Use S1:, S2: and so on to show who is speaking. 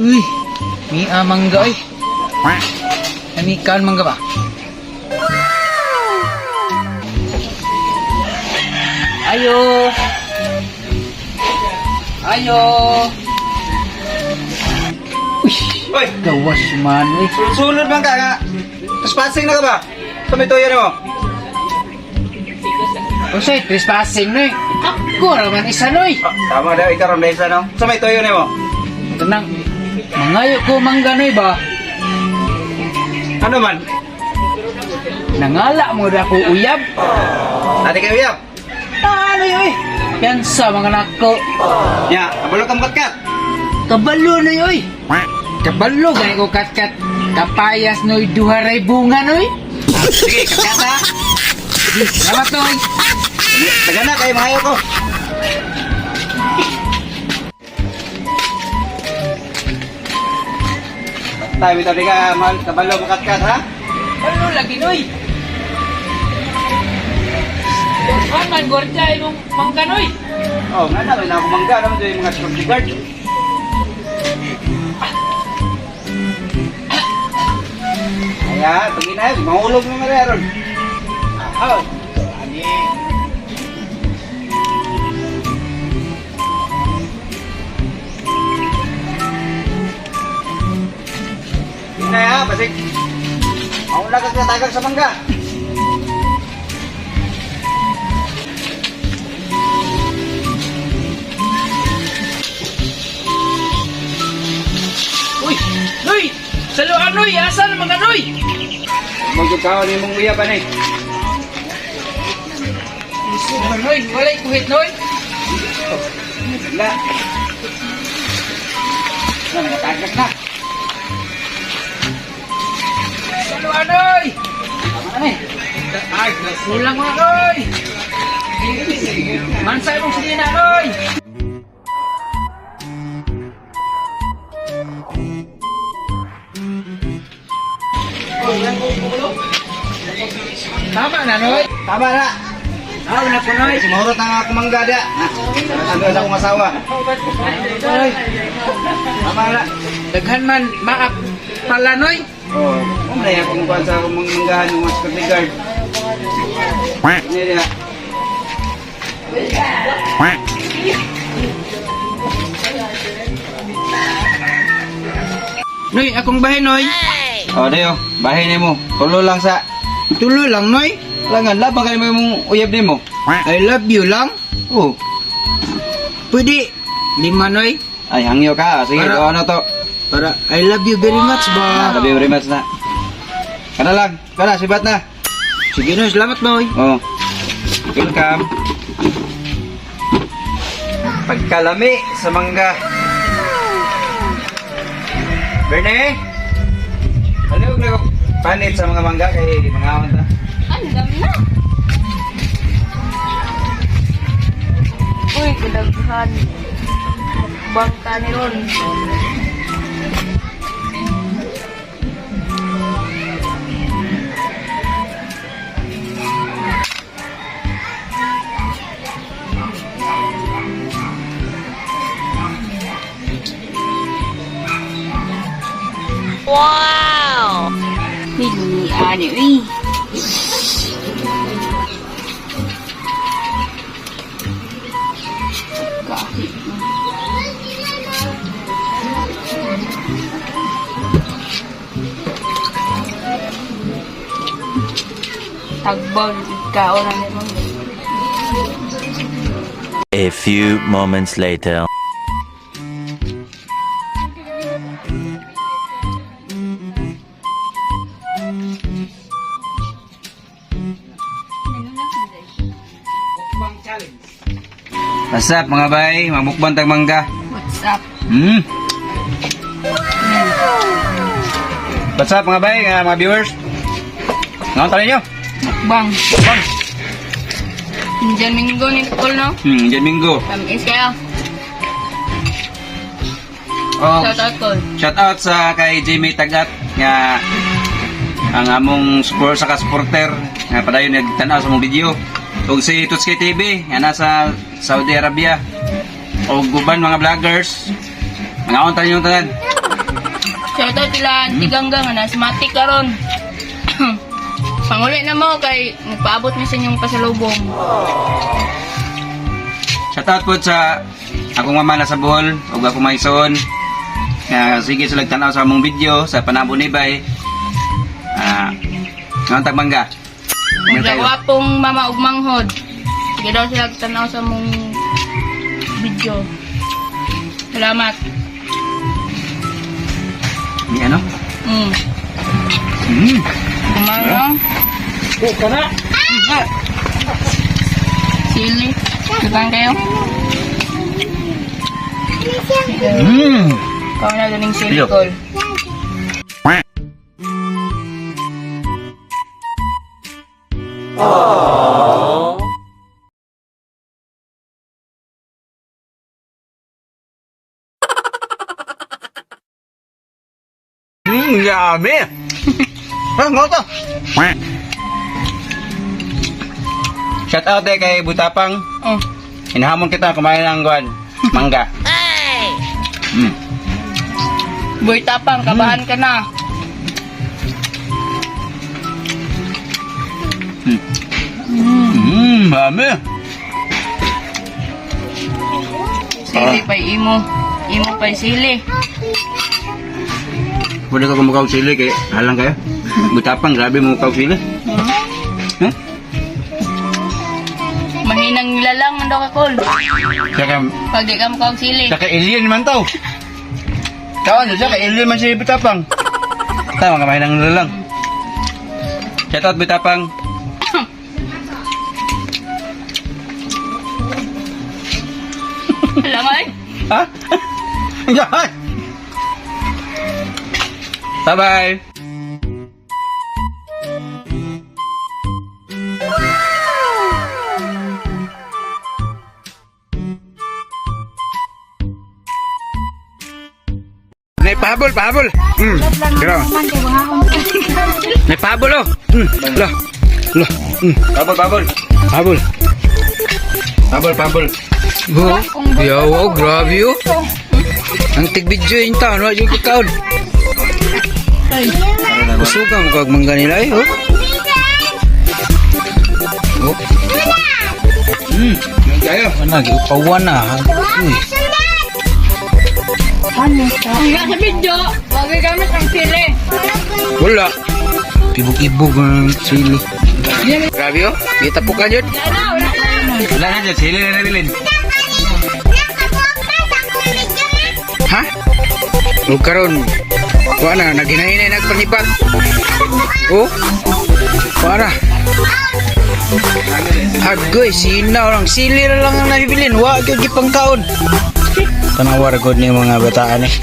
S1: Uy, mi mangga oy. Ami kan mangga ba? Ayo. Ayo. Uy,
S2: Hoy,
S1: gawas man uy.
S2: sulod man ka nga. Trespassing na ka ba? Sa may tuyo nimo.
S1: Usay, trespassing noy. Ako ra man isa noy.
S2: Ah, tama daw ikaw ron dahil no. Sa may tuyo nimo.
S1: Kanang mangayo ko mangga noy ba?
S2: Ano man?
S1: Nangala mo ra ko uyab.
S2: Ate kayo uyab.
S1: Ano yoy? Piyansa mga nako.
S2: Nya, kabalo ka katkat.
S1: Kabalo na yoy. Kabalo gani ko katkat. Kapayas noy duha ray bunga noy.
S2: Sige, katkat ha.
S1: Salamat noy.
S2: Taga na kayo mangayo ko. Tayo bitaw di ka mahal kabalo mo katkat ha.
S1: Kabalo lagi noy. Dughan man gwardiya imong mangga noy.
S2: Oh, nga na na ako mangga naman dyan yung mga security guard. Kaya, pag inayos, mahulog mo nga ron. Oh, ani. Inay ha, basig. Mauna ka katagag sa mangga.
S1: Uy, noy. Saluan noy, asa na mga noy?
S2: Magyug ka ni mong uyab ani.
S1: Lisod man noy, walay kuhit noy.
S2: Wala. Na, nagatagak na.
S1: Saluan noy.
S2: Tama na ni.
S1: Ay, kulang mga noy. Mansay mong sige na noy. Tama na noy.
S2: Tama na.
S1: Tama na po noy.
S2: Si Mahurot na nga kumangga da. Ano sa akong asawa.
S1: Noy.
S2: Tama na.
S1: Daghan man maak pala noy.
S2: Oh, umay akong kuan sa akong mga manggahan yung mga security guard. Ini dia.
S1: Noy, akong bahay noy.
S2: Oh, dayo, bahay nimo. Tulo lang sa.
S1: Tulo lang noy.
S2: Langan labang kay mo imong uyab nimo.
S1: I love you lang.
S2: Oh,
S1: Pwede lima noy.
S2: ay hangyo ka. Sige,
S1: Para-
S2: ano to?
S1: Para I love you very much ba.
S2: Love you very much na. Kana lang, kana sibat na.
S1: Sige noy, salamat noy.
S2: Oh. Welcome. Pagkalami sa mangga. Bernie! Ano na ko panit sa mga mangga kay mga ta.
S3: Ang dami na. Uy, kadaghan. Mukbang ka ni Ron. Wow! Hindi, ani, uy. Kahit. Tagbaw, kao na ni Ron.
S4: A few moments later.
S2: What's up mga bay? Mamukbang tag mangga.
S3: What's up?
S2: What's up mga bay, mga viewers? Ngayon tayo nyo?
S3: Mukbang.
S2: Mukbang.
S3: Indian Minggo ni Nicole, no?
S2: Diyan Minggo.
S3: Tamis kaya.
S2: Oh,
S3: Shout out, Col.
S2: Shout out sa kay Jimmy Tagat nga ang among support sa ka-supporter nga padayon nagtan-aw sa among video. Ug si Tutski TV nga nasa Saudi Arabia. Ug uban mga vloggers. Mga on tayo tanan.
S3: Shoutout sila Auntie Ganggang nga asthmatic karon. Panguli na mo kay nagpaabot mi sa inyong pasalubong.
S2: Shoutout po sa akong mama na sa Bohol ug akong mga igsoon. Nga sige sila tanaw sa among video sa panabo ni Bay. Ah, ngayon tag mangga.
S3: Ug sa gwapong mama ug manghod. Sige daw sila tanaw sa mong video. Salamat.
S2: Ni ano?
S3: Kumano?
S1: Oh, kana.
S3: Sili. Dugang kayo. Kau na ganing sili
S2: Iyo.
S3: kol.
S2: Yummy. Ah, ngoto. Shout out eh kay Butapang.
S3: Oh.
S2: Hinahamon kita kumain ng guan, mangga.
S3: Boy tapang, kabahan ka na.
S2: Mami.
S3: Sili pa'y imo. Imo pa'y sili.
S2: Pwede ka kumukaw sili kay halang kayo. Butapang, grabe mo mukaw sili. Huh?
S3: Mahinang nilalang man daw ka kol.
S2: Saka,
S3: Pag di ka mukha og sili.
S2: saka alien man to. Tawan siya, kay alien man si Butapang. Tama ka, mahinang nilalang. Shout out Butapang.
S3: Alam ay.
S2: Ha? Yan! Bye-bye! May pahabol, pahabol. Grabe. May pahabol oh. Lo. Lo. Pahabol, pahabol. Pahabol. Pahabol, pahabol.
S1: Oh, yaw, oh, grabe oh. Ang tigbidyo yung taon, wala yung kakaon. Kusuga mo kag mangga nila eh, oh. Oh.
S2: Kayo.
S1: Ano, giupawan na. Uy.
S3: Ang sa video, wag gamit ang sili.
S1: Wala. Tibog-ibog ang sili. Grabe oh. Gitapukan yun.
S3: Wala na, wala na.
S2: Wala na dyan, sili na nabilin.
S1: Ha? O karon. Wala na, naghinay-hinay nagpanibat. Oh. Para. Agoy, sinaw lang. Sili na lang ang nabibilin. Wa gyud gipangkaon. Tanawa ra gud ni mga bataan eh.